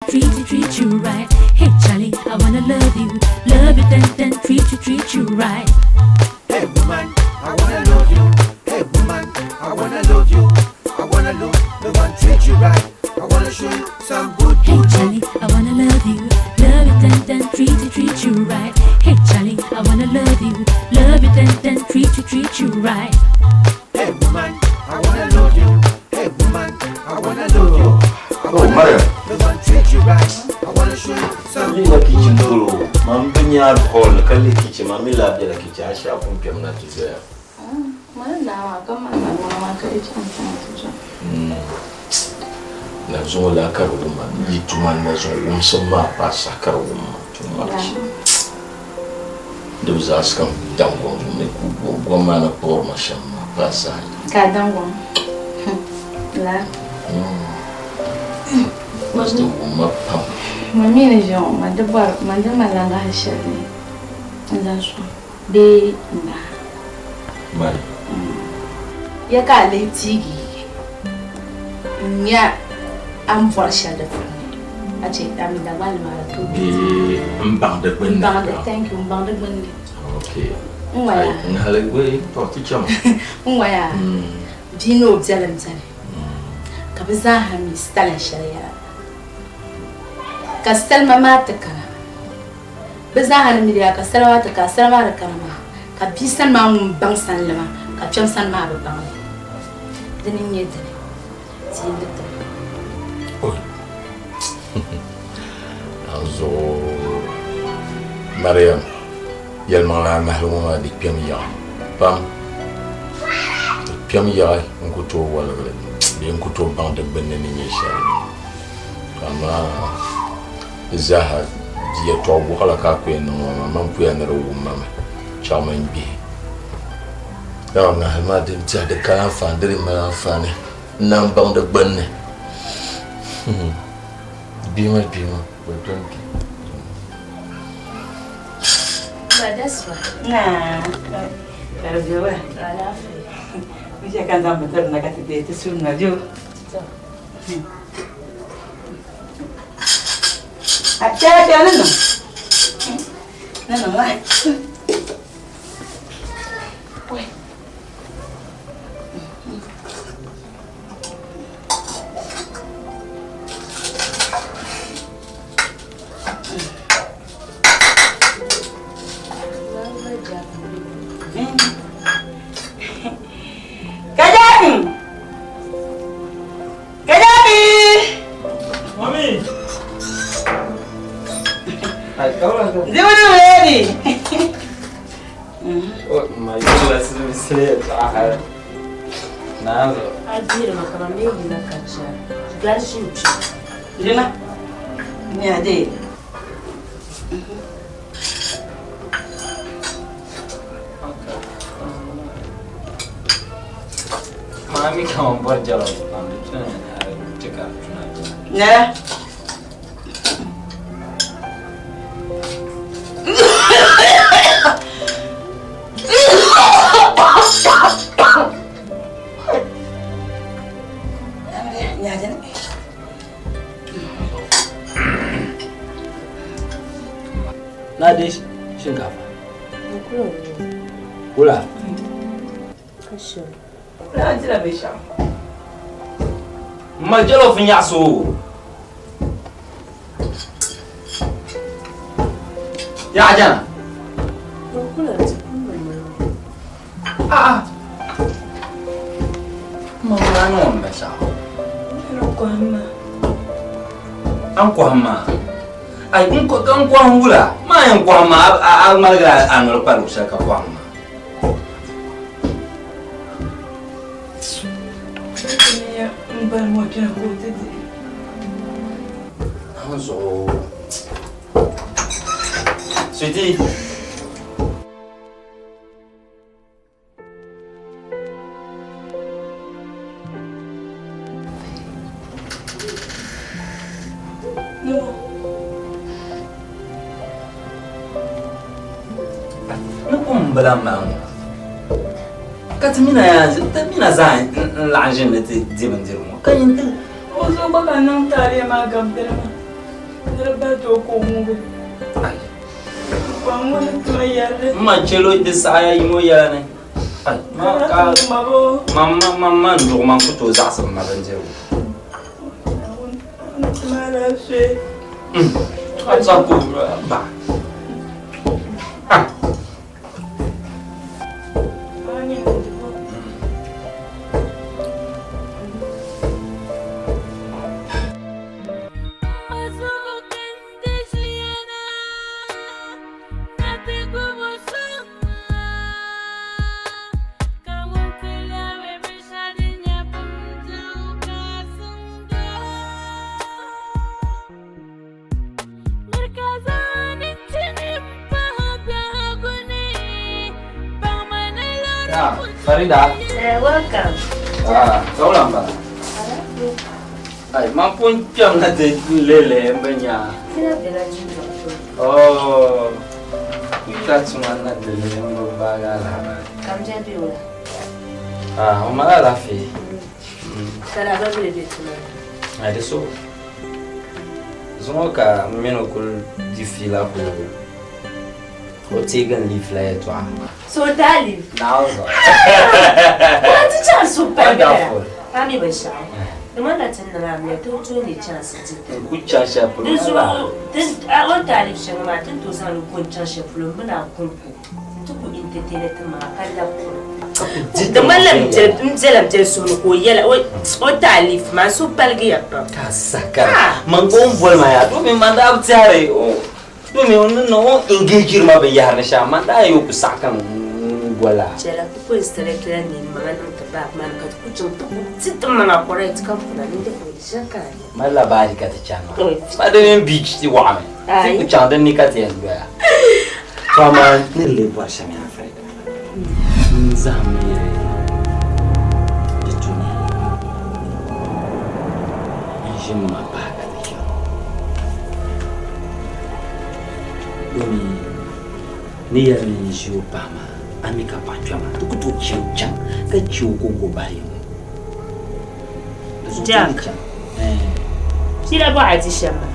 Treat you, treat you right. Hey Charlie, I wanna love you, love you, then then treat you, treat you right. Hey woman, I wanna love you. Hey woman, I wanna love you. I wanna love, love and treat you right. I wanna show you some good, Hey good love. Charlie, I wanna love you, love you, then then treat you, treat you right. Hey Charlie, I wanna love you, love you, then then treat you, treat you right. Hey woman, I wanna love you. Hey woman, I wanna love you. I Oh, wanna Mariam. love and treat you right. I wanna show you some Yi na kitchen polo. Man bi nya hall ka li kitchen ma mi la bela kitchen a sha kun kpɛm na ti doya. Na zuŋɔ la ka di wumma yi tuma na zuŋɔ wumsim maa pa sa ka di wumma too much. Di bi zaɣisi kam daŋ gom ni ku gom maa ni kpuɣiri ma shɛm maa pa saha. Ka daŋ gom la. Bas di wumma pam. Ma mi ni ʒiya ŋɔ ma di bɔri ma di malila ŋahi shɛli ni n zaŋ sɔŋ bee n bahi. Mali. Ya ka a lihi tiigi n-nya a ni bɔri shɛli di puuni a chɛ a mi Dagbanli maa di tooi Bee n baŋ di gbunni. N baŋ di, thank you, n baŋ di gbunni. Okay. N ŋɔya. N hali wei to ti chama. N ŋɔya. Bia ni o biɛlim beni ka bɛ zaaha mi salin shɛli yɛla ka salima maa ti kana bɛ zaaha ni mi di yaa ka salima maa ti kana salima maa di kana maa ka bia sani maa ŋun baŋ sanli maa ka kpɛm sani maa bi baŋ li dini n-nyɛ dini ti yi di tiri. Anzuɣu Mariam yɛlimaŋli a ŋahili ŋɔ maa di kpɛm yaɣi pam di kpɛm yaɣi n ku tooi waligili bee n ku tooi baŋ di gbunni ni nyɛ shɛli amaa di zaaha di yɛtɔɣ waɣila ka a ku yɛn niŋ ŋɔ maa man puya ni di wum ma mi chaɣimi n gbihi dama ŋahili maa din tiɛhi di kali anfaani di di mali anfaani n naan baŋ di gbunni gbihimi gbihimi we don't Na dai shinkafa. Kula. Ma jollof nyaɣasi o. Ya jana. A'a. Ma ŋuna niŋ o binshɛɣu. An kɔhimma. Ai n kɔhim wula maa yɛn kɔhim ma a ŋmaligila a noli kpa luɣu shɛli ka kɔhim ma. An zuɣu. Sweetie. Ni kum m-bala maa ŋɔ ka ti mina yaa ti mina zaa n-laɣim ʒini ni ti di bindirigu ŋɔ ka nyin ti O zuɣu gba ka n niŋ taaliya maa gabi dini maa. Ni di bahi ti o ka o ŋubi. Ai. Kɔŋ ŋɔ ni tuma yɛrili. M ma chɛl o di saha yi ŋɔ yɛla ni. Ai, ma ka ma ma ma ma n duɣu ma n ku tooi zaɣisi m ma bindirigu. Ni tuma alaafee. A zaŋ ka o ba. Ah. Farida. Eh, welcome. Ah, kaula mbala. Ai, man pun kpɛm na ti lele n bi nya. Kina bela dundɔŋ puuni. Oh, ka tuma na ti lele n bi baagi alahabali. Ka m bia be o la. Ah, o mali alaafee. Ka lahabali bili be tuma ni. Ai, di so. Zuŋɔ ka m mini o kuli di fiila ka o teegi n leave la yɛltɔɣa. So o daa leave? Naawuni zuɣu. Ka ti chaŋ so pali bala. Wonderful. A mi binshɛɣu, di ŋmanila ti ni niŋ amiliya ti bi tooi neei chance di ti. N ku chaŋ shɛli polo Di zuɣu maa. o ni daa leave shɛŋa maa, ti ni tooi zaŋ li go n-chaŋ shɛli polo m-mini a kɔŋko nti ku entertain ti maŋa ka labi kuna. Di ŋmanila m biɛla m biɛli suhu ni ka o yɛla o daa leave maa, n suhu paligiya pam. Ka sakari. Man ka o ni boli ma yaa, domin man daa bi tɛhiri domin o ni niŋ o engage ma binyahari ni shɛm, man daa yɛn ku saɣi ka n boli a. Chɛla ku kuli select la neen maŋa niŋ ti baag maa ni ka ti ku chaŋ ti ku ti ti maŋa correct ka kuna ni di ku ʒe ka a nya. Malila baaji ka ti chani maa. Ma di mini beach ti waɣimi. Ti ku chaŋ din ni ka ti yɛn doya. To amaa ni di lee bɔri shɛm yaa Farida, n zahimmi yɛli di tu ni n ʒi m ma pahi ka ti chaŋ. Domin ni yɛli ni n ʒi o pahi maa, a mi ka paɣa kpɛma, ti ku tooi chaŋ chaŋ ka chɛ o ka o go bahi yiŋa. Di zuɣu ti ni Jack, chaŋ. Pila bɔɣa di shɛm maa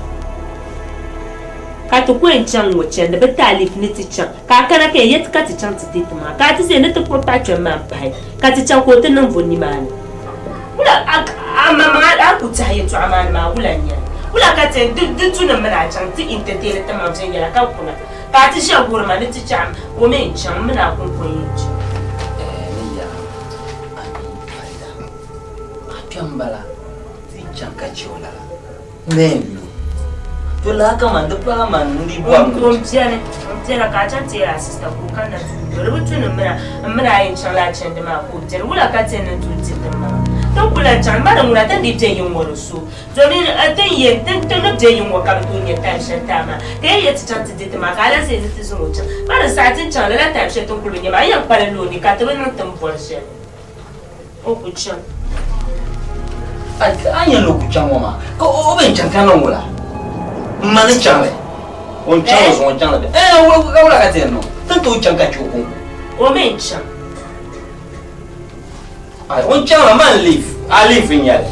ka ti ku yɛn chaŋ ŋɔ chandi bi taaliif ni ti chaŋ ka a kana ka yɛn yɛti ka ti chaŋ ti deei ti maŋa ka a ti zaya ni ti kpuɣi paɣa kpɛm maa m-pahi ka ti chaŋ ka o ti niŋ bo nimaani. Wula a maŋmaŋa a ku tɛhi yɛltɔɣa maa ni maa wula n-nyɛ li? Wula ka ti yɛn di tu ni mini a chaŋ ti entertain ti maŋ viɛnyɛla ka kuna ka a ti ʒiya guuri ma ni ti chaɣim o mi n-chaŋ m mini a kuŋko n-yɛn chaŋ. Ni yɛra a mi Farida a kpɛm m-bala ti chaŋ ka che o lala. Na yɛn lu. To laa kaman di pala man n di bɔri ni O beni, o beni ka a chaŋ ti yɛli a sista ka o kanna ti lu. Di bi tu ni m mini a yɛn chaŋ lala chandi maa ka o beni. Wula ka ti yɛn niŋ tooi diri ti maŋa? Ti ni ku lahi chaŋ, ma di ŋuna ti ni dii be yiŋ ŋɔ di so. Domin ti ni yɛn, ti ni be yiŋ ŋɔ ka bi tooi nya time shɛli time maa. Ka yɛn yɛli ti chaŋ ti di ti maŋa ka a lahi zaya ni ti zaŋ o chaŋ. Ma di saha ti ni chaŋ lala time shɛli ti ni kuli bi nya maa, n yɛn kpalim la o ni ka ti bi niŋ ti ni bɔri shɛli. O ku chaŋ. A nya ni o ku chaŋ ŋɔ maa, ka o bɛn chaŋ ka niŋ wula? M ma ni chaŋ li. O ni chaŋ o zuɣu, o ni chaŋ li bɛ. Ɛɛn, ka wula ka ti yɛn niŋ? Ti ni tooi chaŋ ka chɛ o kɔŋko. O mi n-chaŋ. Ai, o ni chaŋ la, man leave. A leave n-nyɛ li.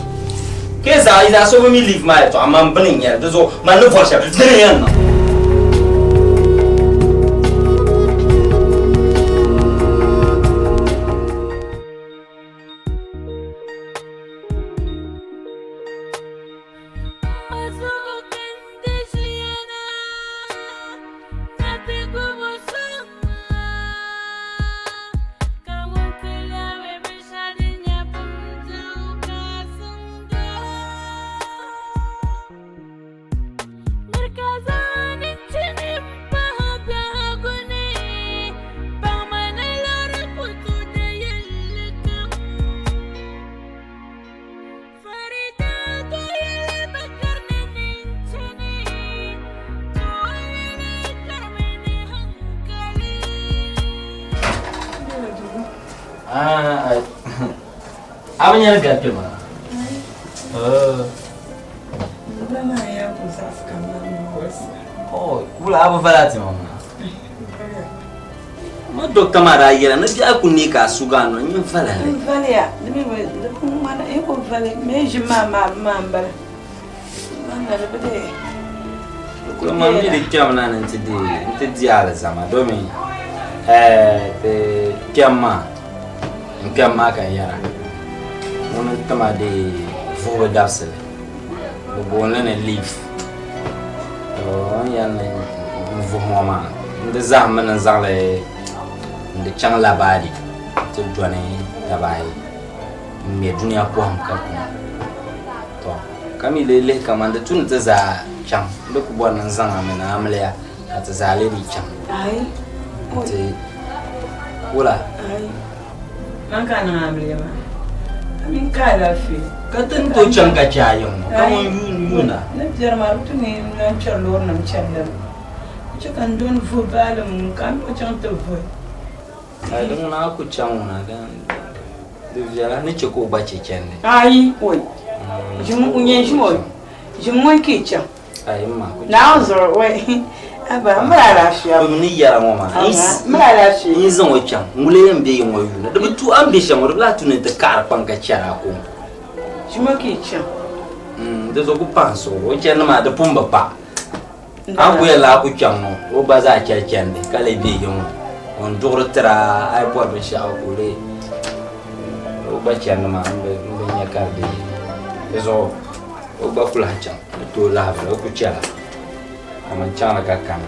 Ke zaa, yi zaa so bi mi leave maa yɛtɔɣa, man bini n-nyɛ li. Di zuɣu, man ni bɔri shɛli, dini n-yɛn niŋ. A bi nyɛli gari kpɛ maa. Wula a bi vala ti ma maa. Ma dɔkta maa daa yɛla ni biɛɣu ku neei ka a sugi a noli nyin vala li. N valiya di mi bi di ku ŋmani n ku vali mi ʒim maa maa maa n bala. Maa na di bi dee. Kuli man mi di kpɛm na ni nti di nti di alizama domi eh, ti kpɛm maa n kpɛm maa ka n yɛra ŋuni n tima di vuhibu dabisili bi booni ni leave to n yɛli ni n vuhi ŋɔ maa n di zahimmi ni n zaŋli n di chaŋ Labadi ti dɔni daba ayi n ŋmɛ dunia pɔhim ka kuna. To ka mi lee lihi kaman di tu ni ti zaa chaŋ, n di ku bɔri ni n zaŋ a mini amiliya ka ti zaa lee di chaŋ nti wula. Man ka a niŋ amiliya maa, a mini ka alaafee. Ka ti ni tooi chaŋ ka chɛ a yiŋ ŋɔ ka ŋun yuun yuuna. Ni biɛri maa di tu ni n lan kpɛri loorinima chani la mi. Di chɛ ka n doni vuhi baalim ka a mi o chaŋ ti vuhi. Ayi di ŋuna a ku chaŋ ŋuna di viɛla ni chɛ ka o gba chɛ chandi. Ayi oi ʒim n yɛn ʒim o ʒim ŋun ka yi chaŋ. Ayi m ma ku chaŋ. Naawuni zuɣu oi aba m mali alaafee. Bɛ mi ni yɛra ŋɔ maa m mali alaafee. N yi zaŋ o chaŋ ŋuli yɛn be yi ŋɔ yuuni di bi tu a ni be shɛm ŋɔ di bi lahi tu ni ti kaɣiri kpaŋ ka chɛri a kɔŋko. Ʒim o ka yi chaŋ. Di zuɣu ku pahi n suhu o chandi maa di pun bi pa. A ku yɛlila a ku kpɛm ŋɔ, o gba zaa chɛli chɛndi ka lee be yiŋ ŋɔ. Ŋun duɣiri tiri a, a yi bɔri binshɛɣu ka o lee o gba chɛndi maa m bi nya ka di deei. Di zuɣu o gba ku lahi chaŋ ni tooi lahabali o ku chɛla kaman chaŋli ka kani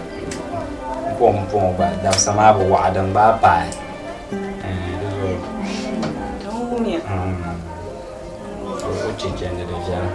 m-pɔŋ m-pɔŋ o gba dabisa maa bi waɣa din gbaai paai. Di zuɣu o chɛ chɛndi di viɛla.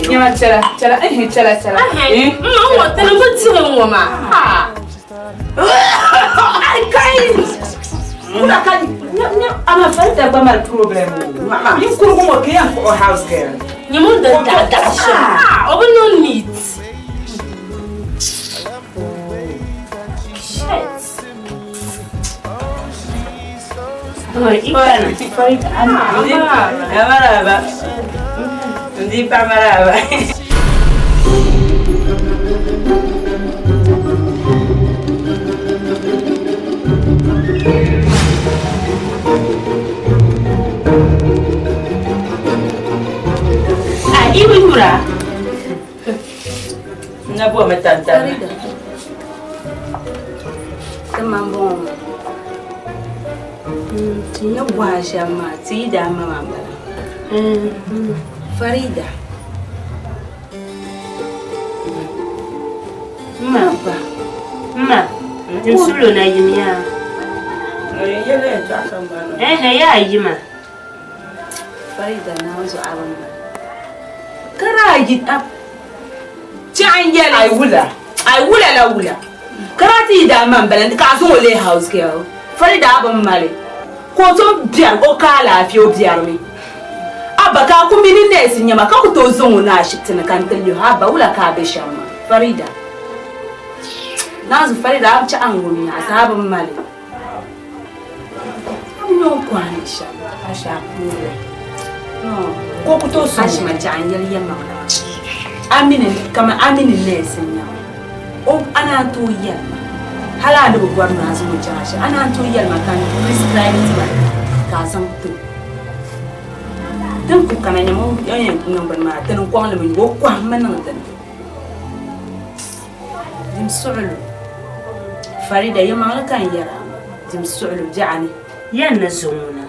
Nyama chɛla chɛla ehe chɛla chɛla. Ehe n ma ŋɔ tini bi diri ŋɔ maa ha. Ai kai. Kuna ka ama Farida gba mali problem o. Ninkurugu ŋɔ ka yɛn kpuɣi house girl. Nyɛ ŋun din daɣa daɣa shɛm. O bi niŋ neat. Shit. Farida marhaba. Ndi pa marhaba. A i bi yura. Na bo mi tantana. Farida. Ti ma m-bɔŋɔ maa. N ni bɔhi a shɛm maa ti yi daa ma maa m-bala. Farida. Mma ba. Mma. N sulo na yim yaa. Ehe yaa yima. Farida Naawuni zuɣu a bi mali. Ka daa yi a chɛɣu n-yɛli. Ai wula. Ai wula la wula. Ka daa ti yi daa ma m-bala ka a zaŋ o leei house girl. Farida a bi mali. Ka o tom biɛri o ka alaafee o biɛrimi. Abba ka a ku mi ni nɛɛsi n-nyɛ ma ka ku tooi zaŋ o na ashibiti ni ka n ti lihi o. Abba wula ka a be shɛm maa? Farida. Naanzu Farida a bi chɛ a ni ŋun nya a zaa bi mali. A bi nya o kɔhi ni shɛm a puuni. Ka o ku tooi sɔŋ o. Ashima chɛ a ni yɛli yɛlimaŋli maa. A mi ni kaman a mi ni nɛɛsi n-nyɛ ma. O a naan tooi yɛli ma hali a ni bi bɔri ni a zaŋ o chaŋ ashibiti a naan tooi yɛli ma ka n prescribe ti ma ka a zaŋ ti o. Din ku kana nyama o yɛn niŋ bini maa ti ni kɔŋ li mi o kɔhimmi niŋ dini. Dim suɣulo Farida yɛlimaŋli ka n yɛra dim suɣulo biɛɣuni. Yɛn ni zaŋ o na.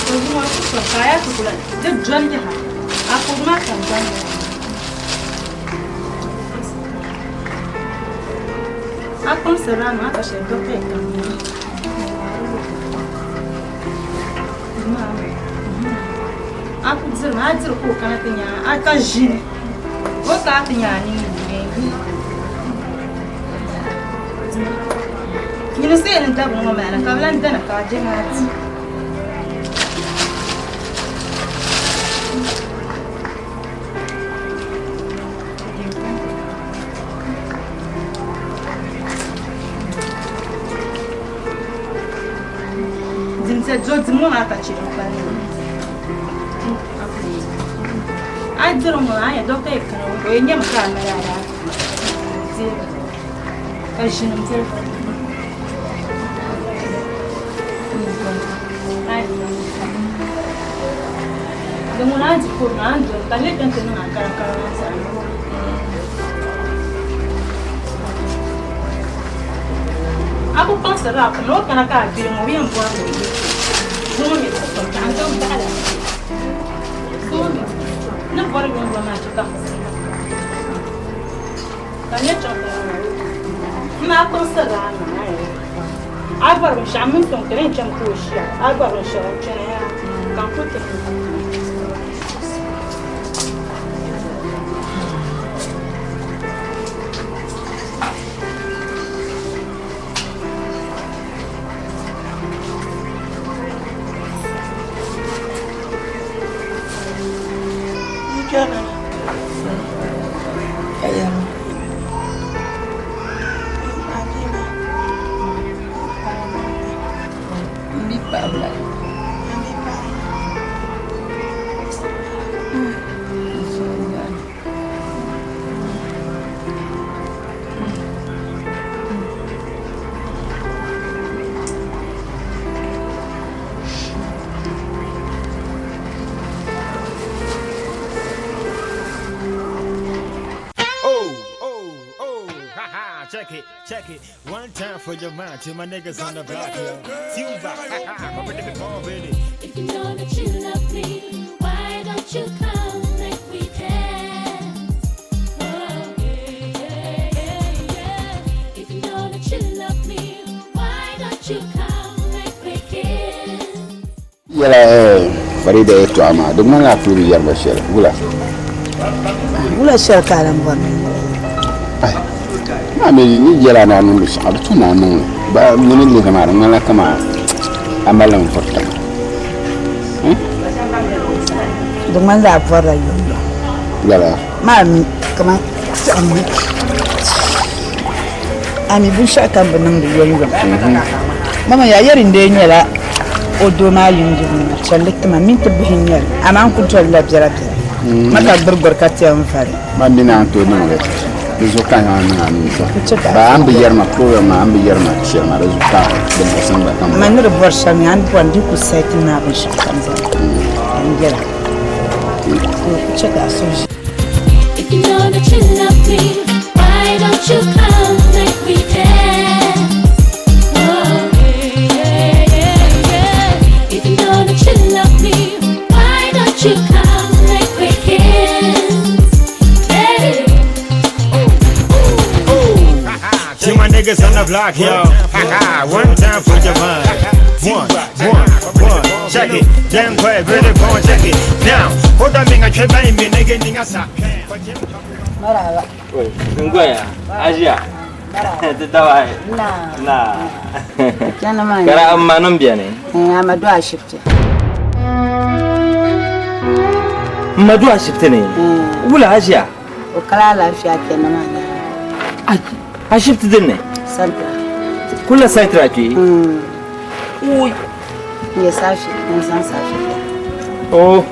Zuŋɔ ku sɔŋ ka a yaa ti kula di doli yaha. A kuri maa ka n zaŋ A kpaŋsiri a maŋa ka shɛli dɔɣitɛ yi kam A ku dirimi, a diri ka o kana ti nya a ka ʒini o ka a ti nya a nini ni Nyini see ni dabili ŋɔ maa na ka bɛ lan dana ka a je maa di. Dimsɛ do dim ŋɔ maa ka chɛ n kpali a diri ŋɔ a nyɛ dɔkta yi kana o yɛn nyɛmi ka a mali alaafee ka ʒini n diri Di ŋuna a di kuri maa a ni doli ka n lee kpɛm ti niŋ a karakara maa zaa. A ku kpaŋsirila a pini o kana ka a gbiri ŋɔ o yɛn bɔri ni o yi zuŋɔ mi ti sɔŋ ka a zaŋ baɣila zuŋɔ mi ti sɔŋ ni bɔri yomyom maa chɛ ka ka n yɛn chaŋ ti niŋ m maa kpaŋsirila a maŋa a bɔri binshɛɣu mini sɔŋ ti ni yɛn chani ka o ʒiya a bɔri binshɛli n chana yaa ka n ku ti Check it, check it. One time for your mind to my niggas on the block. Yo. Cuba, ha ha, I'm ready to ball with it. If you know that you love me, why don't you come make we dance? Oh, yeah, yeah, yeah, yeah. If you know that you love me, why don't you come make we kiss? Yɛla Farida yɛltɔɣa maa di ŋmanila a puli bi yɛri ba shɛli wula? Wula shɛli ka a lan bɔri ni n yɛli? Maa mi ni yɛla ni a niŋdi shɛŋa di tu ni a niŋ li ba nyini lihi maa di ŋmanila kaman a mali li n-vuri tiŋa. Di ŋmanila a bɔrila yomyom. Lala. Maa mi kaman siɣimmi a mi binshɛɣu kam bi niŋdi yomyom. Mama yaa yɛri n-dee nyɛla o doo maa yindigu nima chɛli ti ma mini ti bihi n-nyɛ li amaa n ku dolila biɛla biɛla ma ka gbirigbiri ka ti yɛn vali. Man mi naan tooi niŋ li di zuɣu ka a niŋ a nuu zuɣu ba a ni bi yɛri ma program maa a ni bi yɛri ma shɛli maa di zuɣu ka di muɣisim gba kam Man ni di bɔri shɛli mi a ni bɔri n di ku sayi ti naai binshɛɣu kam zaa n yɛla ka chɛ ka a suhu ʒi. If you know that you love me, why don't you come make we dance? Oh, yeah, yeah, yeah. If you know that you love me, why don't you come make we kiss? Hey. To my niggas on the block, yo. Ha ha, one time for your mind. One, one, one. Check it. Damn quiet, really born, check it. Now, hold on, me, I can't buy me, nigga, nigga, sa. Marhaba. Ngoya, ajiya. Ti tabahi. Na. Na. Chana maa Kara amma nim beni. Eh, a ma do ashibiti. M ma do ashibiti ni. Wula ajiya. O kala lafiya kenan maa ne. Ashibiti din ni. Santra. Kula saitra ki. Ui. Nye safi, n zaŋ safi. Oh.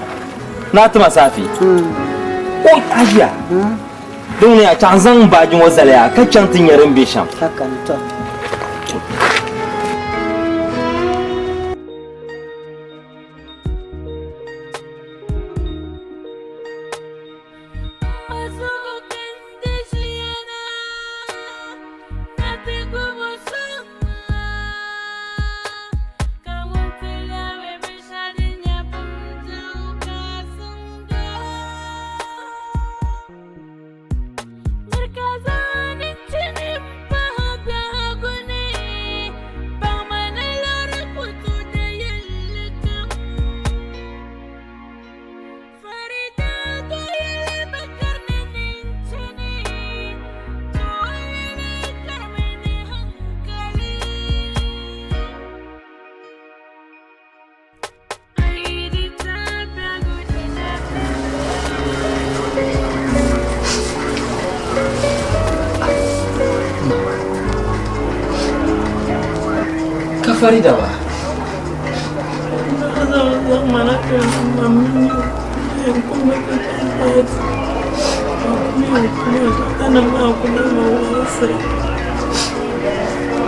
Na tima safi. Oi ajiya. Din ni a chaŋ zaŋ baaji ŋɔ zali ya ka chaŋ ti nyɛ din be shɛm. Haka ni to. Farida ba.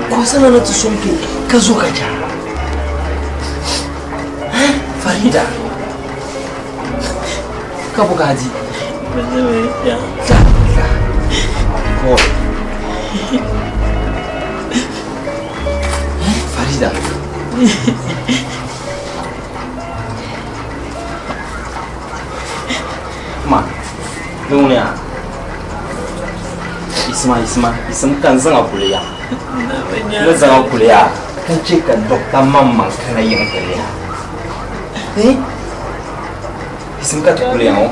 Ko sana na ti sɔŋ ka zo ka cha. Farida. Ka bo ka di? Ko. Farida. Ma. Duniya. Isma isma isim kan zaŋa kuliya. Ni zaŋa kuliya. Ka che ka dɔkta maŋmaŋ kana yiŋ kuliya. Eh? Isim ka ti kuliya ŋɔ.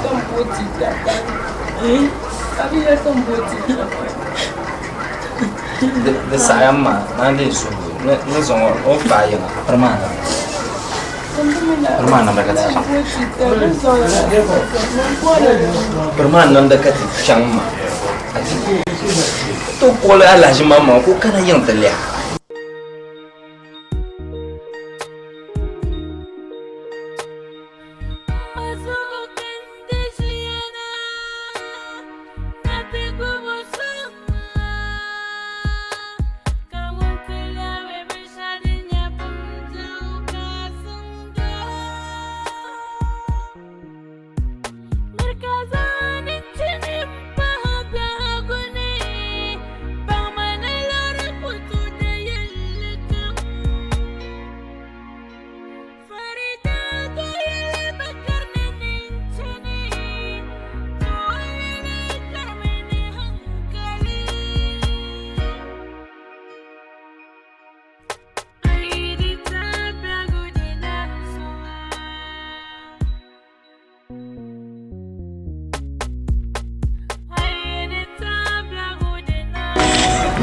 Di saɣaya ma naan dee suhu ni zaŋ o paai yiŋa piri maa namda. Piri maa namda ka ti chaŋ. Piri maa namda ka ti chaŋ ma. To kɔli alahaji maŋmaŋ ka o kana yiŋ ti liha.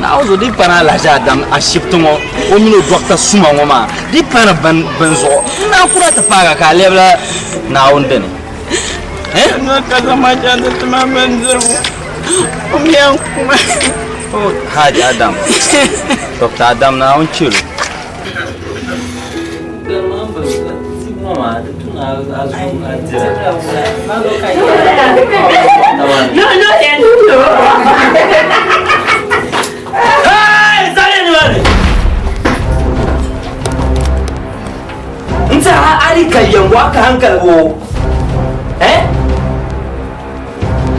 Naawuni zuɣu di pana alahaji Adam ashibiti ŋɔ o mini o dɔkta suma ŋɔ maa di pana bini zuɣu n naan kura ti paaga ka a lɛbila Naawuni dini. Haji Adam Dɔkta Adam Naawuni chɛl o. N tiɛha a yi ka yɛn waa ka hankali o eh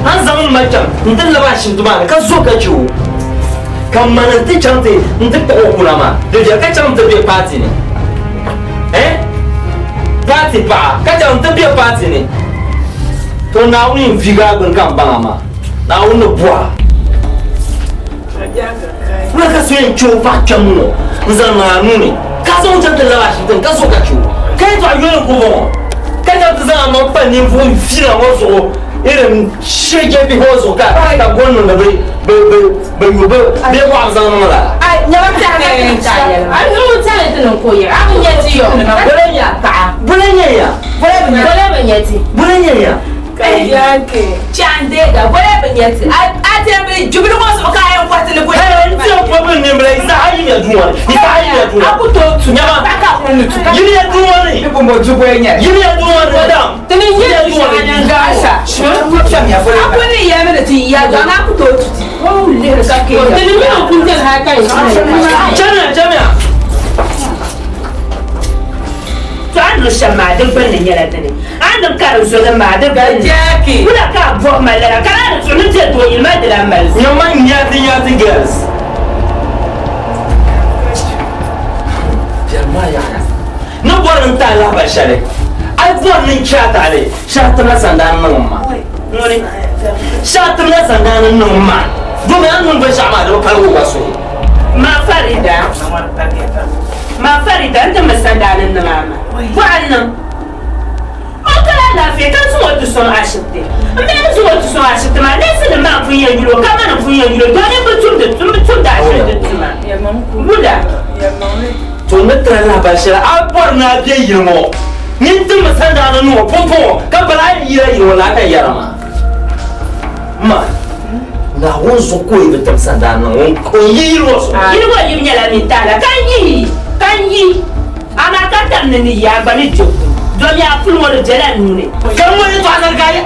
an zaŋ n ma chaŋ n ti labi ashibiti maa ni ka zo ka chɛ o ka mani n ti chaŋ ti n ti kpuɣi o kuna maa di viɛli ka chaŋ n ti be paati ni eh paati paɣa ka chaŋ n ti be paati ni to Naawuni n viigi a gbuni ka n baŋ a maa Naawuni ni bɔha wula ka so yɛn chɛ o paɣa kpɛm ŋɔ n zaŋ niŋ a nuu ni ka zaŋ o chaŋ ti labi ashibiti ni ka zo ka chɛ o ka yɛltɔɣa yoli n ku bɔŋɔ ka chaŋ ti zaŋ a maŋ pa ninvuɣ viɛla ŋɔ zuɣu irin shɛjɛ bihi ŋɔ zuɣu ka ka gɔn niŋdi bɛ bɛ bɛ bɛ yu bɛ bɛ bɔɣu zaŋ niŋ lala. Bole nyɛ ya bole nyɛ ya. To a ni niŋ shɛm maa di gbunni nyɛla dini? A ni niŋ karinzonim maa di gbunni? Wula ka a bɔhi ma lala? Ka a ni tuhi ni bɛ dooyili ma di lan mali zuɣu. Nyama nyati nyati girls. Biɛri maa yaɣaya. Ni bɔri ni n ti a lahibali shɛli, a yi bɔri ni n chɛ a taɣili, shɛhi timla sandaani niŋ m ma. Ŋuni? Shɛhi timla sandaani niŋ m ma. Domi a ni niŋ binshɛɣu maa di bi paligi o gba suhu. Ma Farida, ma Farida, n ti mi sandaani niŋ a ma. Bɔɣa n-niŋ. O kala alaafee ka zaŋ o ti sɔŋ ashibiti. M mi ni zaŋ o ti sɔŋ ashibiti maa, neesinim maa m-pun yɛn yuli o ka mani m-pun yɛn yuli o, doo ni m bi tumdi m bi tumdi ashibiti tuma. Wula? To n ni tiri a lahibali shɛli, a bɔri ni a be yili ŋɔ nyin timmi sandaani niŋ o pumpɔŋɔ ka bala a yi yila yili ŋɔ laa ka yɛra maa. Ma, Naawuni zuɣu ka o yi bi tim sandaani niŋ o, o ni yi yili ŋɔ zuɣu. Yili ŋɔ yibu nyɛla mintaala ka n yihi. Ka n yi, amaa ka tam ni ni yi a gba ni je kum, domi a puli ŋɔ di bela n nuu ni. Ka n ŋɔ yɛtɔɣa zali ka a yɛ.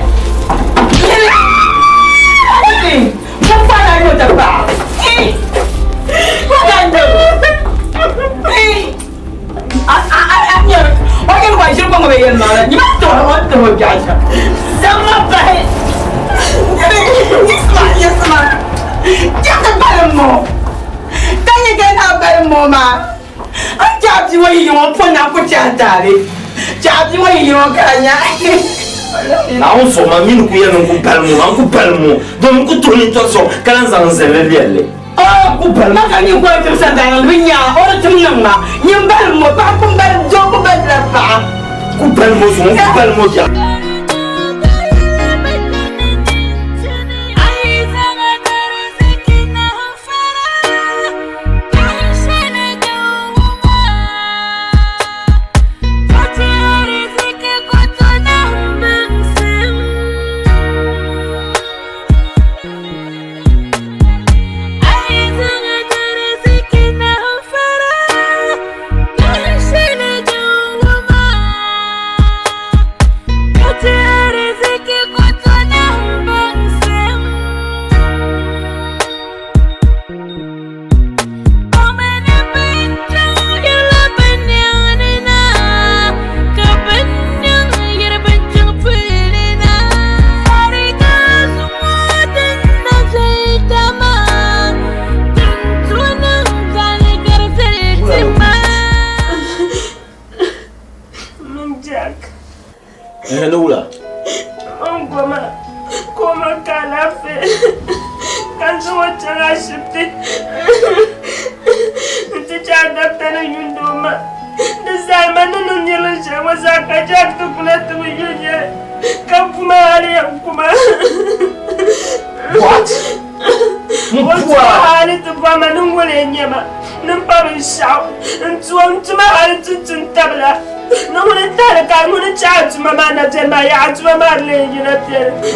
Naawuni sɔŋ ma mini ku yɛli ni n ku balim o maa, n ku balim o domi n ku tuhi nintɔri sɔŋ ka lan zaŋ n zali lɛlli. N ku balim o. Maka nyin kɔri tim sandaani bi nya o di tim niŋ ma nyin balim o paɣa ku balim doo ku balila paɣa. Ku balim o sɔŋ n ku balim o biɛɣu.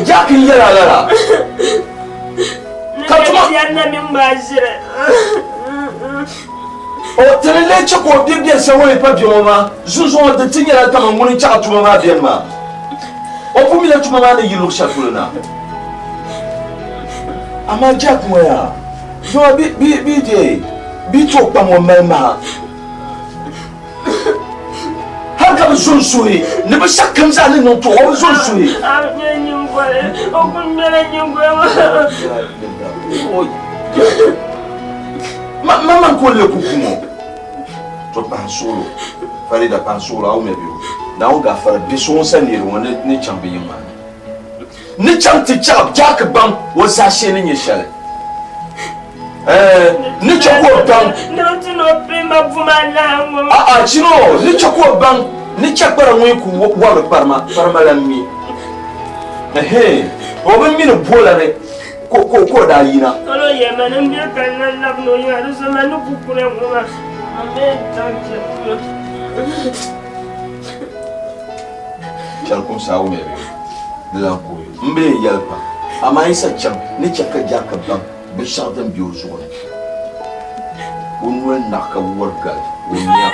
Jack n yɛla lala ka tuma o tini lee chɛ ka o bɛ biɛri shɛli ŋɔ yi pa bɛ ŋɔ maa zunzuŋɔ di ti nyɛla kaman ŋuni n-chaɣi tuma maa bɛni maa o pun mila tuma maa ni yi luɣ shɛli polo na amaa Jack ŋɔ yaa dama bi je bi tooi kpaŋ o mali maha Hal ka bɛ zo n-suhi ni binshɛɣukam zaa ni niŋ tɔɣ o, bɛ zo n-suhi. Maman ka o lee ku kum o. To pahi suɣilo, Farida pahi suɣilo, a wumya bɛ o. Naawuni gaafara bɛ so ŋun sa neeri ŋɔ ni chaŋ bɛ yiŋ maa ni. Ni chaŋ ti chaɣi Jack baŋ o zaashee ni nyɛ shɛli. Ɛɛ, ni chɛ ka o baŋ. A'a, chino, ni chɛ ka o baŋ ni chɛ kpara ŋun yi ku wɔbiri kparima, kparima lan mi. Ɛhɛn, o bi mi ni bola ni ka o daa yina. Chɛli kumsi a wumya bee? Di lan kuhi m bi yɛn yɛli pam, amaa yi sa chaŋ ni chɛ ka Jack baŋ binshɛɣu din be o zuɣu ni. O noli naɣ ka wari gali o nya.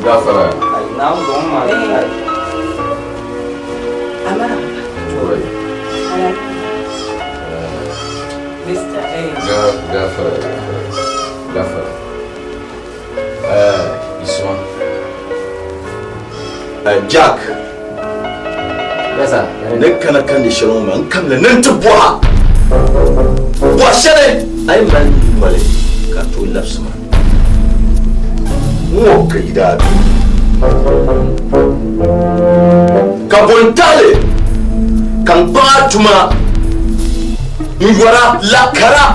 Gafara. Gafara. Gafara. Isma. Jack. Yes, sir. Ni kana kan di shɛli ŋɔ maa n kamina ni n ti bɔha bɔha shɛli a yi mali noli ka a tooi labisi ma ŋɔ ka yi daa be ka bɔ n taɣili ka n kpaŋ a tuma n yɔra la kara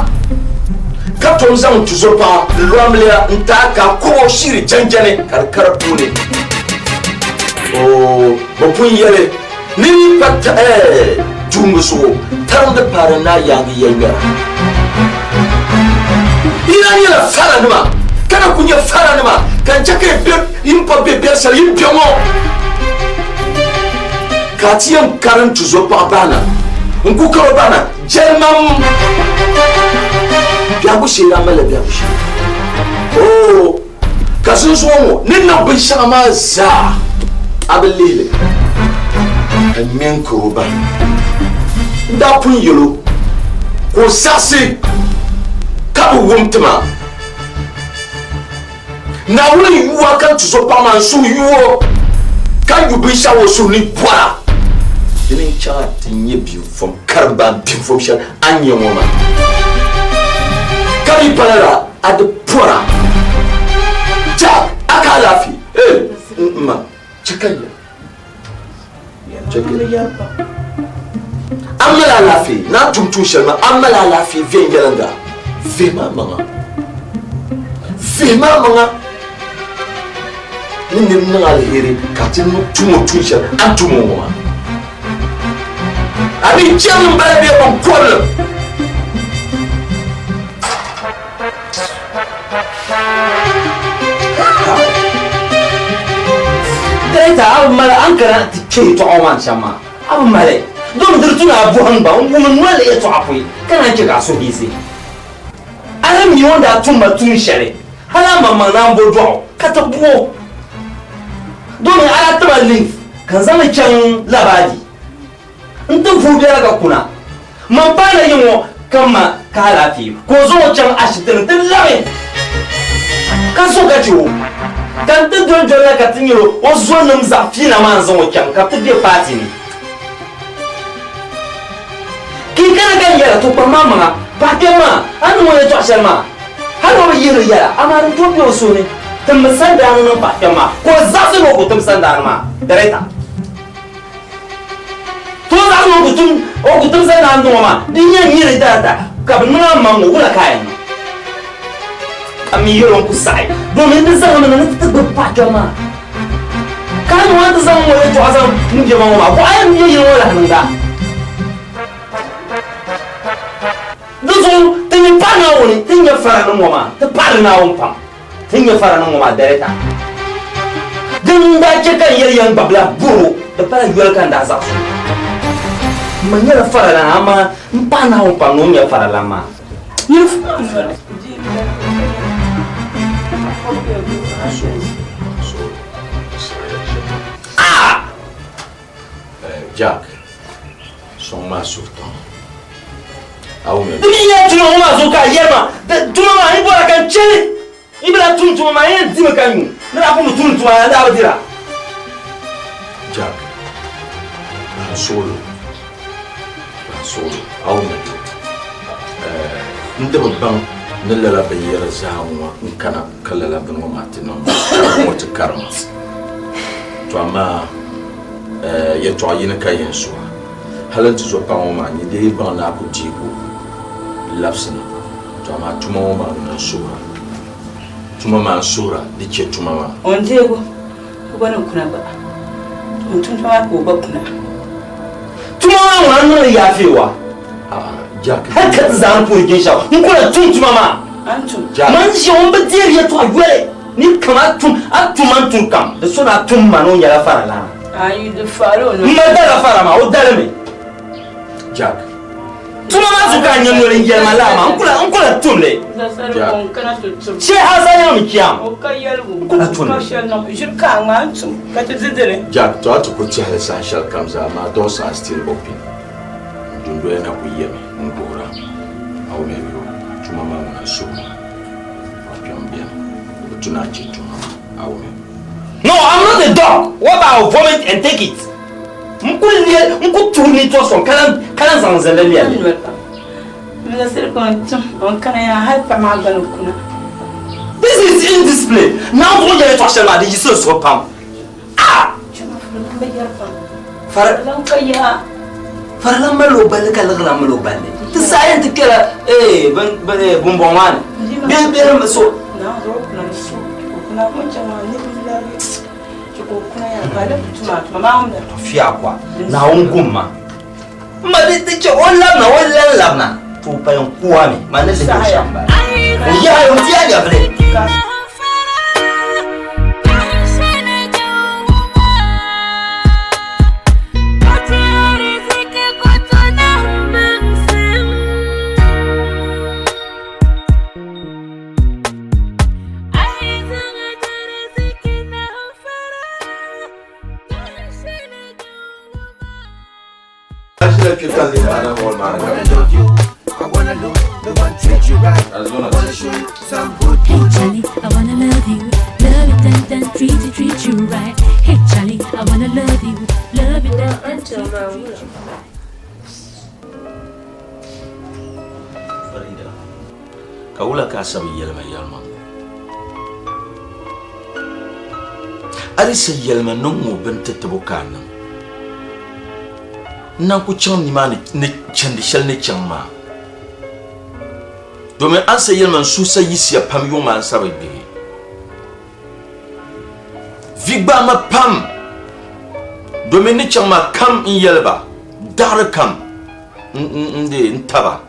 ka tom zaŋ tuzo paɣa n lɔmliya n taai ka a kɔb o shiri janjani ka di kari puuni. Oo, bɛ pun yɛli ni yi pa tuumbu zuɣu tarimdi paari naa yaangi yɛliŋmɛra. Yi daa nyɛla faranima, ka na kul nyɛ faranima, ka n chɛ ka yi be yi ni pa be biɛri shɛli yi ni be ŋɔ. Ka a ti yɛn karim tuzɔpaɣ bahina n-ku kar o bahina jɛlimam. Biɛhigu shee daa malila biɛhigu shee. Oo! Ka sunsuŋɔ ŋɔ ni niŋ binshɛŋa maa zaa a bi lihi li, ka ŋme n-kar o bahi. N daa pun yɛl o ka o saɣisi ka bi wum ti ma. Naawuni n-yu a ka n tuzo paɣ maa, n suhu yu o ka yu binshɛɣu o suhu ni bɔra. Dini n-chaŋ a ti nya binfom karimbaan binfom shɛli a ni nya ŋɔ maa, ka di pa lala a di pɔra. Jack, a ka alaafee? Hey, n ma, chɛ ka ya. Chɛ ka ya. A mali alaafee, ni a tum tuun shɛli maa, a mali alaafee viɛnyɛliŋga. Vihim a maŋa. Vihim a maŋa. Ni nir niŋ aliheri ka a ti tum o tuun shɛli a ni tum o ŋɔ maa. A mi jɛmli m-bala bee biŋkɔbili. Director, a bi mali an kana ti kpe yɛtɔɣa ŋɔ maa ni shɛm maa, a bi mali. Domi di di tu ni a bɔhim gba n-wum n noli yɛtɔɣa pɔi ka naan chɛ ka a suhu yiɣisi. A ni mi o ni daa tum ma tuun shɛli, hal a maŋmaŋ naan bo dɔɣu ka ti bu o. Domi a daa ti ma leave ka n zaŋ li chaŋ Labadi nti vuui biɛla ka kuna. Man paai na yi ŋɔ ka m ma ka alaafee ka o zaŋ o chaŋ ashibiti ni ti labi ka zo ka chɛ o. Ka n ti doli doli na ka ti nyɛl o zɔnim zaɣ fiila maa n-zaŋ o chaŋ ka bɛ ti be paati ni. Ka yi kana ka n yɛra, To kpaŋ maa maŋa, paɣ kpɛm maa, a ni niŋ o yɛtɔɣ shɛli maa, hal o bi yihiri yɛla, amaa din tooi be o suhu ni, timmi sandaani niŋ paɣ kpɛm maa, ka o zaɣisi ni o ku tim sandaani maa. Dareta. To o zaɣisi ni o ku tim sandaani niŋ o maa, di nyɛ nyini dareta ka bɛ niŋ a maŋ ŋɔ, wula ka a yɛn niŋ? Ka m mi yɛl o n ku saɣi, domin di zaŋmi na ni ti ti gbibi paɣ kpɛm maa. Ka a ni ŋɔ ti zaŋ ŋɔ yɛtɔɣa zaŋ n bɛ ma ŋɔ maa, bɔ a yɛn bɛ yili ŋɔ lahi niŋda? Di zuɣu ti mi paɣi Naawuni, ti ni nya faranim ŋɔ maa, ti paɣiri Naawuni pam, ti ni nya faranim ŋɔ maa dareta. Din n-daa chɛ ka n yɛli ya n gba bi lahi bɔr o, di pala yoli ka n daa zaɣis o. M ma nyɛla faralana, amaa m paɣi Naawuni pam ni o ni nya faralan maa. Jack, sɔŋ maa suhu tɔŋ. A wum Di mi nyɛla tuma ŋɔ maa zuɣu ka a yɛri ma, tuma maa n bɔra ka n chɛ li. Yi bi lahi tum tuma maa, yi yɛn dimi ka nyu. Ni daa pun bi tum tuma, n daa bi dira. Jack, ban suɣilo, ban suɣilo, a wum mi n di bi baŋ ni lala binyɛra zaa ŋɔ n kana ka lala bini ŋɔ maa ti niŋ ma ka ŋɔ ti kari ma. To amaa yɛtɔɣa yini ka yɛn suhi hali n ti zo paɣa ŋɔ maa ni dee baŋ ni a ku deegi o labisi na. To amaa tuma ŋɔ maa ŋuna n-suhira. Tuma maa n-suhira di chɛ tuma maa. O ni deegi o, o gba ni kuna gba. O ni tum tuma maa ka o gba kuna. Tuma maa ŋuna n-niŋ li yaafeewa. Jack. Hali ka ti zaŋ puhi binshɛɣu n ku lahi tum tuma maa. A ni tum. Jack. Man ʒiya ŋun bi deeri yɛtɔɣa yoli ni kam a tum a tum a ni tum kam di so ni a tum ma ni o nyɛla faralana. Ayi di faari o ni. M ma dala fara maa o dalimi. Jack. Tuma maa zuɣu ka a nya noli n-yɛli ma lala maa, n ku lahi tum li. Che hal zaŋ mi kiam, n ku lahi tum li. Jack, to a ti ku tɛhili saha shɛli kam zaa, my doors are still open. N dundoya na ku yɛmi n-guhira. A wum ya bɛ tuma maa ŋuna n-suhu ma. A kpiɔŋ beni, di bi tu ni a che tuma maa. A wum ya? No, I'm not a dog. What about vomit and take it? N ku le, n ku tuhi ni to sɔŋ ka lan, ka lan zaŋ n zilli lɛli li. This is indiscipline. Naawuni zuɣu yɛli yɛtɔɣ shɛli maa, di yiɣisi n suhu pam. Ah! Fara, faralan mali o balli ka liɣilan mali o balli. Ti saha yɛn ti kpɛla eh, bin, bin, eh, bumbɔŋ maa ni. Bee, bee so. Fiakwa Naawuni gum ma n ma di di chɛ o labina o lan labina to o pali n kuwa mi ma ni lihi o shɛm bala o yaha o ti a nyɛvili. Hey Charlie, I wanna love you, love you then then treat you right. Hey Charlie, I wanna love you, love you then then treat you right. Farida, ka wula ka a sabi yɛlima yɛlimaŋli? A di sa yɛlima niŋ ŋɔ bini ti tibo ka a niŋ. N na ku chaŋ nimaani ni chandi shɛli ni chaŋ maa. Domin a ni sa yɛlima n suhu sa yiɣisiya pam yuŋ maa n sa bi gbihi. Vi gbaai ma pam domin ni chaŋ maa kam n yɛli ba daɣiri kam n taba.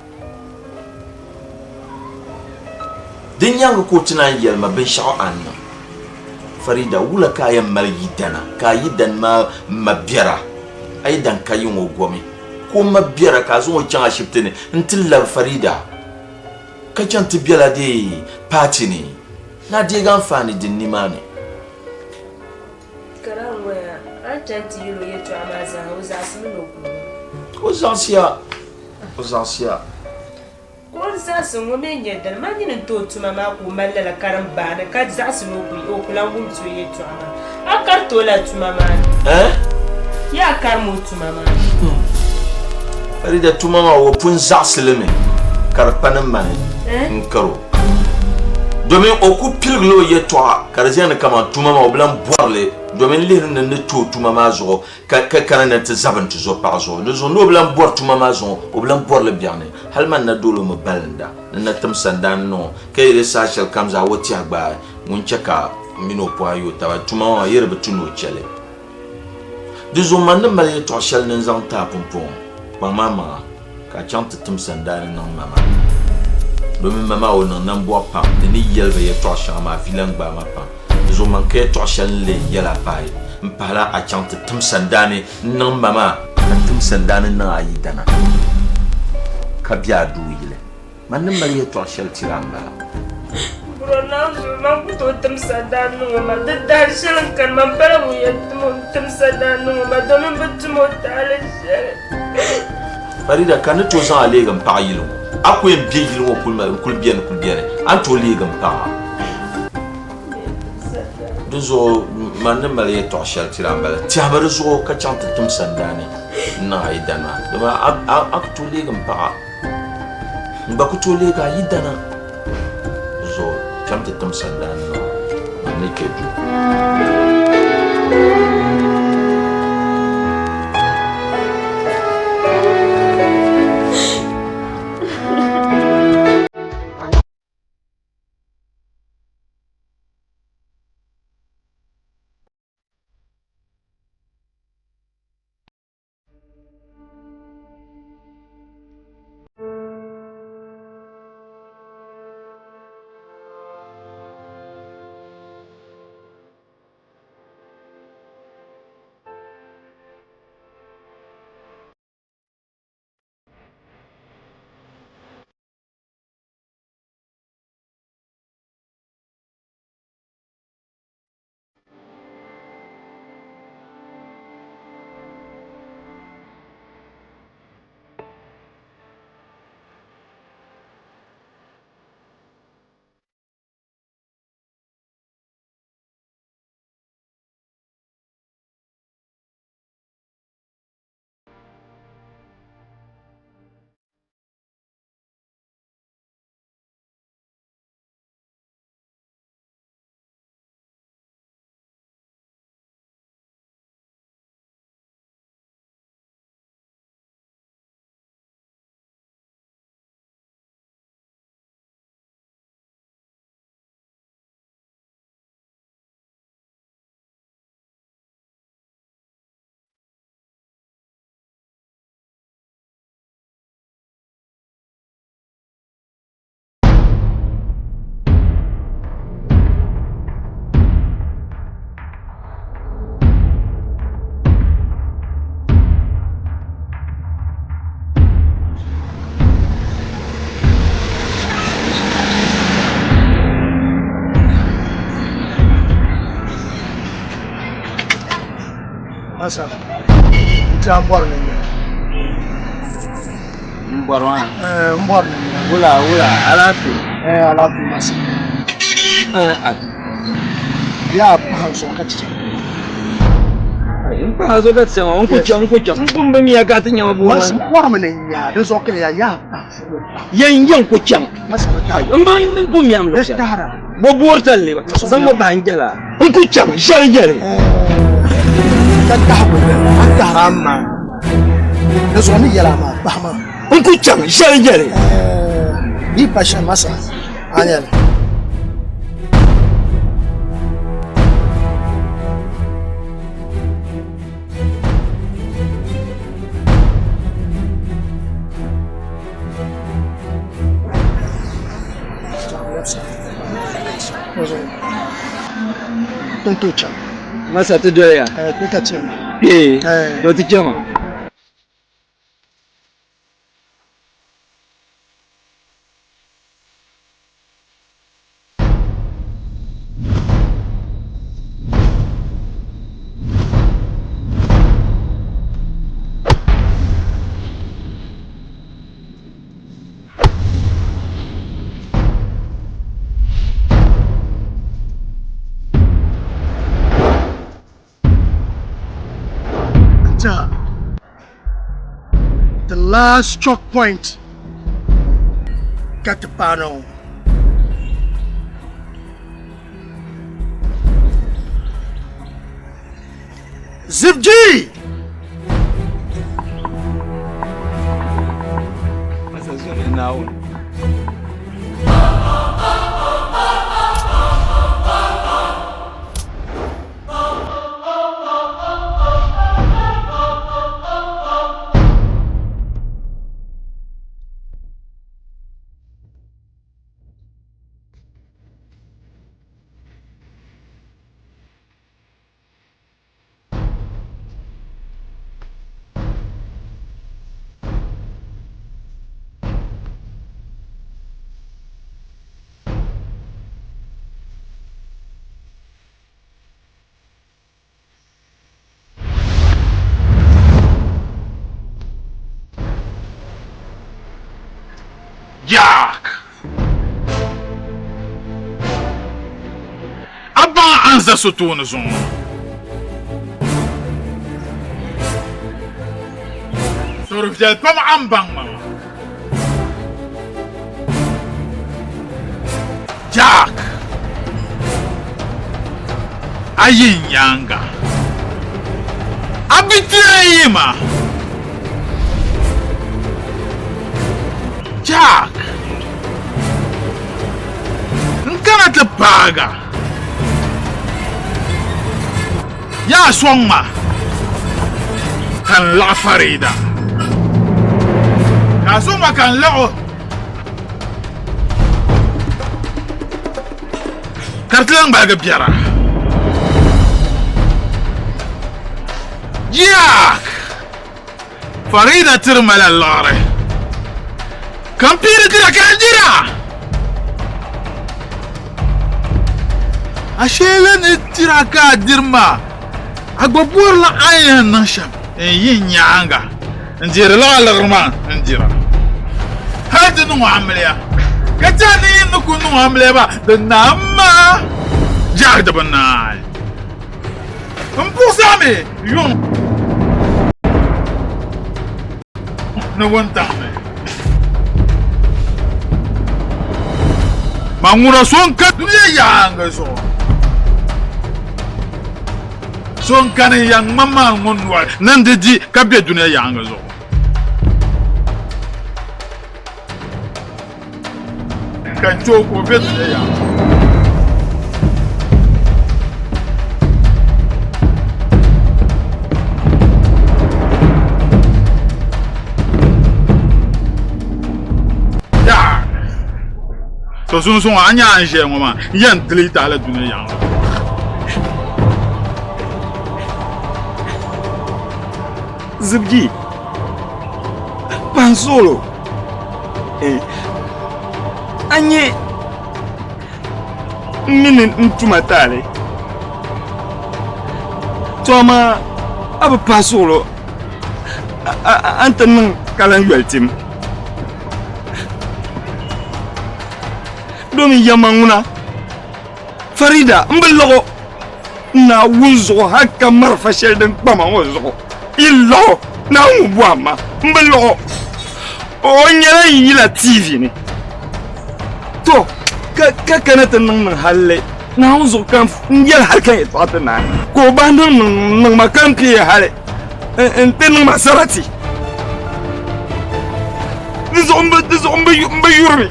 Din nyaaŋa ka o ti naan yɛli ma binshɛɣu a ni niŋ. Farida, wula ka a yɛn mali yidana ka a yidan maa ma biɛra? A yidan ka yiŋ o gomi ka o ma biɛra ka a zaŋ o chaŋ ashibiti ni nti labi Farida ka chaŋ ti bela dee paati ni ni a deegi anfaani din nimaani. Ka daa ŋɔya, a ni chaŋ ti yɛl o yɛtɔɣa maa zaa, o zaɣisimi ni o ku wum. O zaɣisiya, o zaɣisiya. Ka o ni zaɣisi ŋɔ mi nyɛ dini? Man nyini n-ti o tuma maa ka o mali lala karimbaani ka zaɣisi ni o ku lan wum ti o yɛtɔɣa maa. A kariti o la tuma maa ni? Eh? Yaa karim o tuma maa ni? Farida, tuma maa o pun zaɣisi li mi ka di pa ni mani n-kar o. Domin o ku piligila o yɛtɔɣa ka di ʒiya ni kaman tuma maa o bi lan bɔri li domin lihiri ni ni ti o tuma maa zuɣu ka ka kana ni ti zabi n-ti zo paɣa zuɣu. Di zuɣu ni o bi lan bɔri tuma maa zuɣu o bi lan bɔri li biɛɣuni. Hali man na dol o mi balinda ni na tim sandaani niŋ o ka yi di saha shɛli kam zaa o tɛha gbaai ŋun chɛ ka m mini o pɔhim yo taba tuma maa yi di bi tu ni o chɛ li. Di zuɣu man ni mali yɛtɔɣ shɛli ni n zaŋ ti a pumpɔŋɔ, kpaŋm a maŋa ka a chaŋ ti tim sandaani niŋ ma maa, domin ma maa o niŋ nambɔɣu pam ni ni yɛli ba yɛtɔɣ shɛŋa maa vi lan gbaai ma pam. Di zuɣu man ka yɛtɔɣ shɛli n lee yɛl a pahi m-pahila a chaŋ ti tim sandaani n-niŋ ma maa, ka tim sandaani niŋ a yidana, ka be a duu yili. Man ni mali yɛtɔɣ shɛli tiri a m-bala. Bro Naawuni, man ku tooi tim sadaan niŋ o ma. Di dahin shɛli n-kani, man pala ŋun yɛn tim o n-tim sadaan niŋ o ma domin bɛ tum o taali shɛli. Farida, ka n ni tooi zaŋ a leegi m paɣa yili ŋɔ? A ku yɛn be yili ŋɔ n-kuli beni kuli beni, a ni tooi leegi m paɣa? Di zuɣu man ni mali yɛtɔɣ shɛli tiri a m-bala. Tɛhimi di zuɣu ka chaŋ ti tim sandaani n-niŋ a yidana maa, dama a ku tooi leegi m paɣa. N gba ku tooi leegi a yidana zuɣu cham ti tim sandaani maa man ni kpe duu. Masa, n ti a bɔri ni nyɛ. N bɔri maa? Eh, n bɔri ni nyɛ. Wula, wula, alaafee? Eh, alaafee masa. Eh, a. Yaa pahi n zuɣu ka ti chaŋ. N pahi zuɣu ka ti chaŋ, n ku chaŋ, n ku chaŋ. N pun bi miya ka ti nyama boo maa. Masa, n bɔrimi ni n nya, di zuɣu ka ya yaa pahi zuɣu. Yɛn yɛn ku chaŋ. Masa, bi tahi. N baŋ n pun miya m luɣ shɛli. Bo boori talli ba, zaŋ ma bahi n jɛla. N ku chaŋ ʒɛli ʒɛli. Ka tahigu ni a tahiri a ma, di zuɣu ni yɛli a maa pahi ma. N ku chaŋ ʒɛli ʒɛli. Di yi pa shɛm masa, a nyɛli. Ti chaŋ. Masa ti doli ya. Kpe ka chaŋ. Kpe to ti chaŋ. The last choke point ka ti paana ŋɔ. Zibji! Masa zoni Naawuni. Jack! A baŋ a ni za so tooni zuŋɔ? Sori viɛli pam a ni baŋ ma maa. Jack! A yi n nyaaŋa. A bi tiri yi ma. Jack! N kana ti paaga. Yaa sɔŋ ma ka n laɣi Farida. Ka a sɔŋ ma ka n laɣ o. Ka di ti lan gbaligi biɛra. Jack! Farida tiri ma la liɣiri ka n piiri dira ka n dira. A sheela ni dira ka a diri maa, a gba bɔrila a ni yɛn niŋ shɛm n-yi n nyaaŋa n-deeri lala liɣiri maa n-dira. Hal di niŋ o amiliya, ka ti a ni yi ni kul niŋ o amiliya maa, di naam maa jahi di bi naai. N buɣisi a mi yuŋ ni wuntaŋ ni. Ma ŋuna so n-ka dunia yaaŋa zuɣu. So n-kani ya ŋmani maa ŋun noli ni n di di ka be dunia yaaŋa zuɣu. Ka n chɛ o ka o be dunia yaaŋa zuɣu. To sunsuŋ a nya a ni ʒiya ŋɔ maa n yɛn delete a la dunia yaŋa. Zibigi, Pansolo, eh, a nyɛ n mini n tuma taali. To amaa A bi pahi suɣulo a ni ti niŋ ka lan yoli tim. Domin yɛma ŋuna Farida m bi liɣi o Naawuni zuɣu hal ka marafa shɛli din kpama ŋɔ zuɣu yi liɣi o Naawuni bɔhim ma m bi liɣi o o nyɛla n yila TV ni to ka kana ti niŋ niŋ halli Naawuni zuɣu ka n yɛli hali ka n yɛtɔɣa ti naai ka o bahi niŋ niŋ ma ka n pee hali n ti niŋ ma sarati di zuɣu n bi yurimi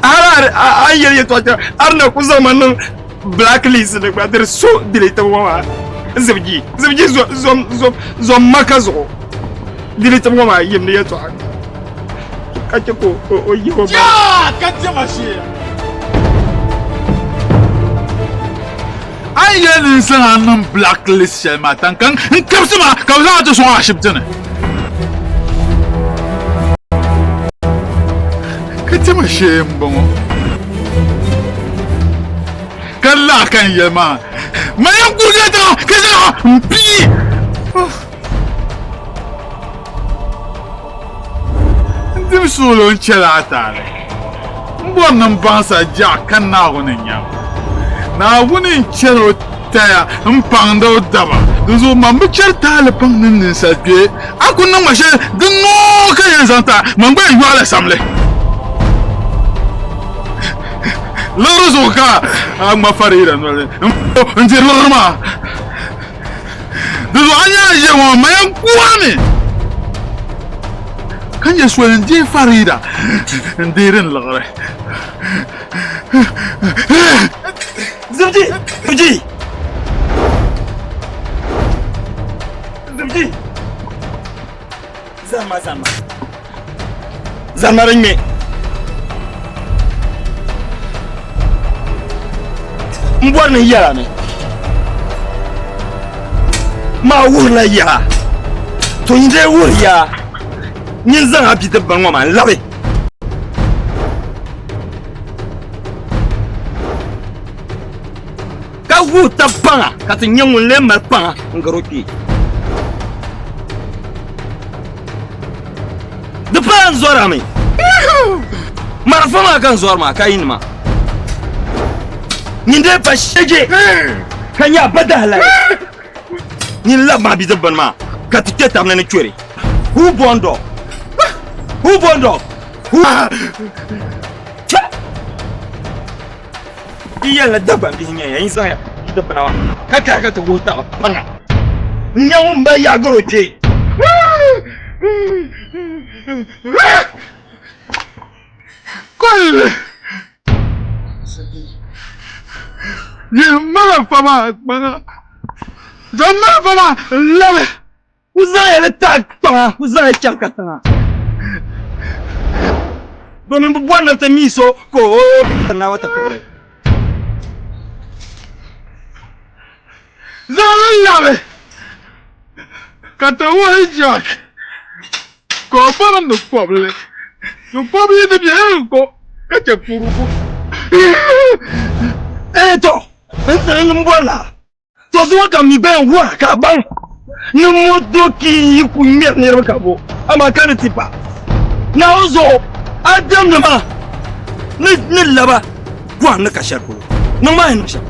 hali a ni yɛli yɛtɔɣa shɛli a di na ku zaŋ ma niŋ blacklist ni gba di so delete ŋɔ maa zibigi zibigi zom maka zuɣu delete ŋɔ maa yim ni yɛtɔɣa ka chɛ ka o yi o Jaa ka diɛma shee a ni yɛli ni n zaŋ a niŋ blacklist shɛli maa tanka n kabisi ma ka bɛ zaŋ a ti sɔŋ ashibiti ni. Ka diɛma shee m-bɔŋɔ ka lahi ka n yɛli maa mali n kurigi tiŋa ka zaŋ n pii. N dim suɣulo n chɛla a taali. M bɔri ni m baŋsa jaɣa ka Naawuni n-nya ma. Naawuni n-chɛr o taya m-paŋd o daba. Dinzuɣu man bi chɛri taali paŋdi ninsal kpee. A ku niŋ ma shɛli din noo ka yɛn zaŋ ti a, man gba yɛn yɔɣila samli. Liɣiri zuɣu ka a ŋma fariira noli n-diri liɣiri maa. Di zuɣu a nya a ʒiya ŋɔ ma yɛn kuhimi ka nyɛ soli n deei Farida n deeri n liɣiri. Zibiji! Zibiji! Zibiji! Zahima zahima. Zahima din ŋmɛ. N bɔri ni n yɛla mi. Maa wuhirila yaa. To n dee wuhiri yaa. Nyin zaŋ a bidib bini ŋɔ maa n labi. Ka wuhi tab paŋa ka ti nya ŋun lee mali paŋa n-gari o kpee. Di pala n zɔri a mi. Marafa maa ka n zɔri maa ka yi nima. Nyin dee pa sheje ka nyɛ a ba dahalali. Nyin labi maa bidib bini maa ka ti kpe tab ni ni chori. Who born dog? Who born dog? Who? Yi yɛlila Dagbaŋ bihi nyɛ ya, yi zaŋ ya dikpuna maa ka kari ka ti wuhi taba paŋa n-nyɛ ŋun mali yaɣigari o kpee. Kolli! Nyini marafa maa kpaŋa, zaŋ marafa maa n-labi. Ku zaŋ ya li tahi kpaŋa, ku zaŋ ya chaŋ katiŋa. Domin bɛ bɔri ni bɛ ti mi so ka o tiŋa ti kpuɣi. Zaŋ li labi ka ti wuhi Jack ka o bɔri ni kɔbili, ni kɔbili ni bɛ yɛn ko ka chɛ kurugu. Ee tɔ! N bɔrila To zuŋɔ ka mi bɛn wuhi ka baŋ ni motoki yi ku ŋmɛri niriba ka bo, amaa ka di ti pa. Naawuni zuɣu a dimdi ma ni ni laba bɔhim ni ka shɛli polo. Niŋ ma a ni niŋ shɛm.